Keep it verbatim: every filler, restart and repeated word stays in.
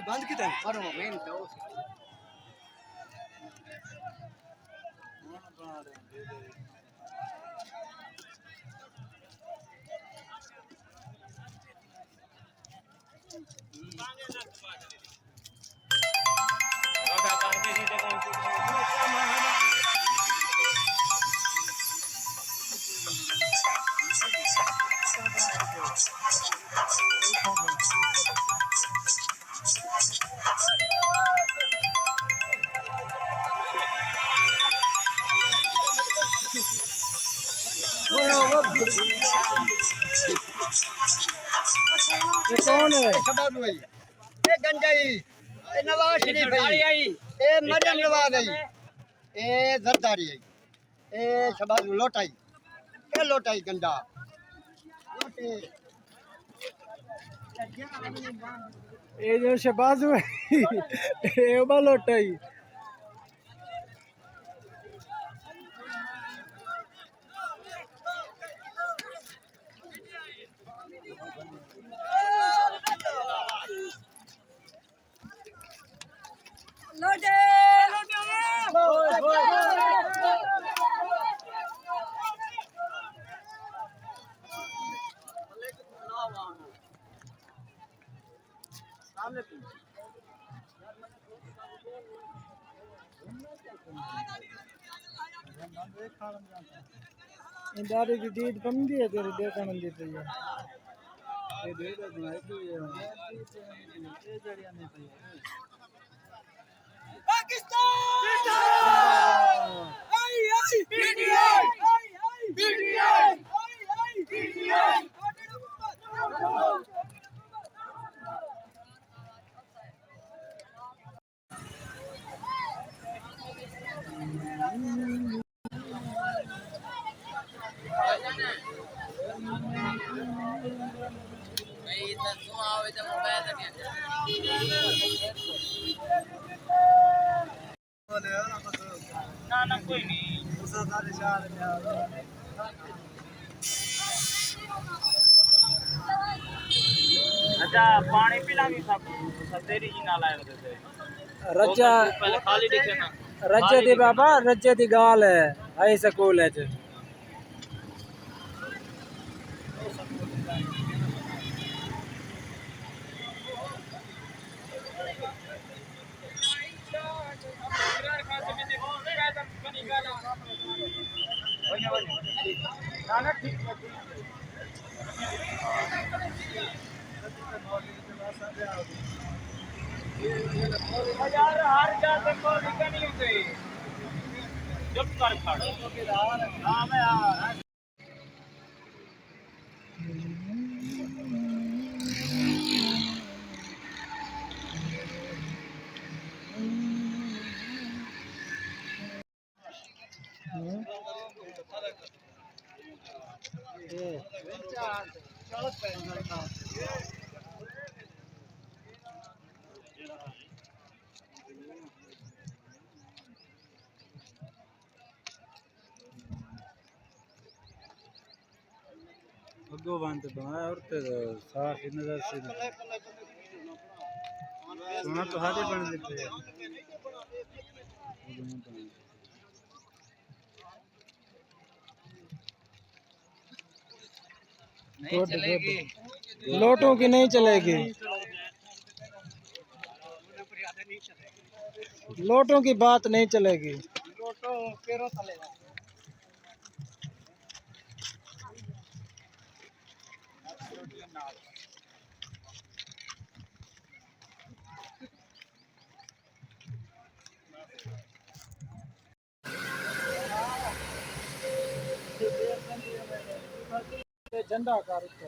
بند کیتا ہے؟ پڑھو، میں نہیں تو۔ یہ کون ہے؟ شباب بھائی۔ اے گنجائی، اے نواز شریف آئی، اے مریم نواز آئی، اے زرداری آئی، اے شہباز لوٹائی، اے لوٹائی گنجا۔ اے جو شہباز ہوئی، اے با لوٹائی۔ ایں ݙاڑھی دی دید بݨدی ہے تیݙی ݙیکھݨ دی پئی ہے۔ اے ݙیکھ، اے جڑیاں دی پئی ہے۔ پاکستان! آئی آئی! P T I! آئی آئی! P T I! آئی آئی! P T I! نہ، نہ، کوئی نہیں۔ اچھا، پاݨی پی لاں گی سب، سب تیری ہی نال آئے ہوندے سے۔ رجہ، پہلے خالی ݙکھے نا۔ رجہ دی بابا، رجہ دی ڳالھ ہے، ہائی سکول اچ۔ یار، ہر جا تے مولوی کہیں ہوندے۔ چپ کر کھڑ۔ ہاں، میں آ۔ اڳوں ونڄ تے بݨایا، اور تے صاف ہی نظر سی۔ سوہݨا تہاݙے بݨدے پئے۔ گڈ، گڈ۔ لوٹوں کی نہیں چلے گی۔ لوٹوں کی بات نہیں چلے گی۔ تے جھنڈا کر اتے۔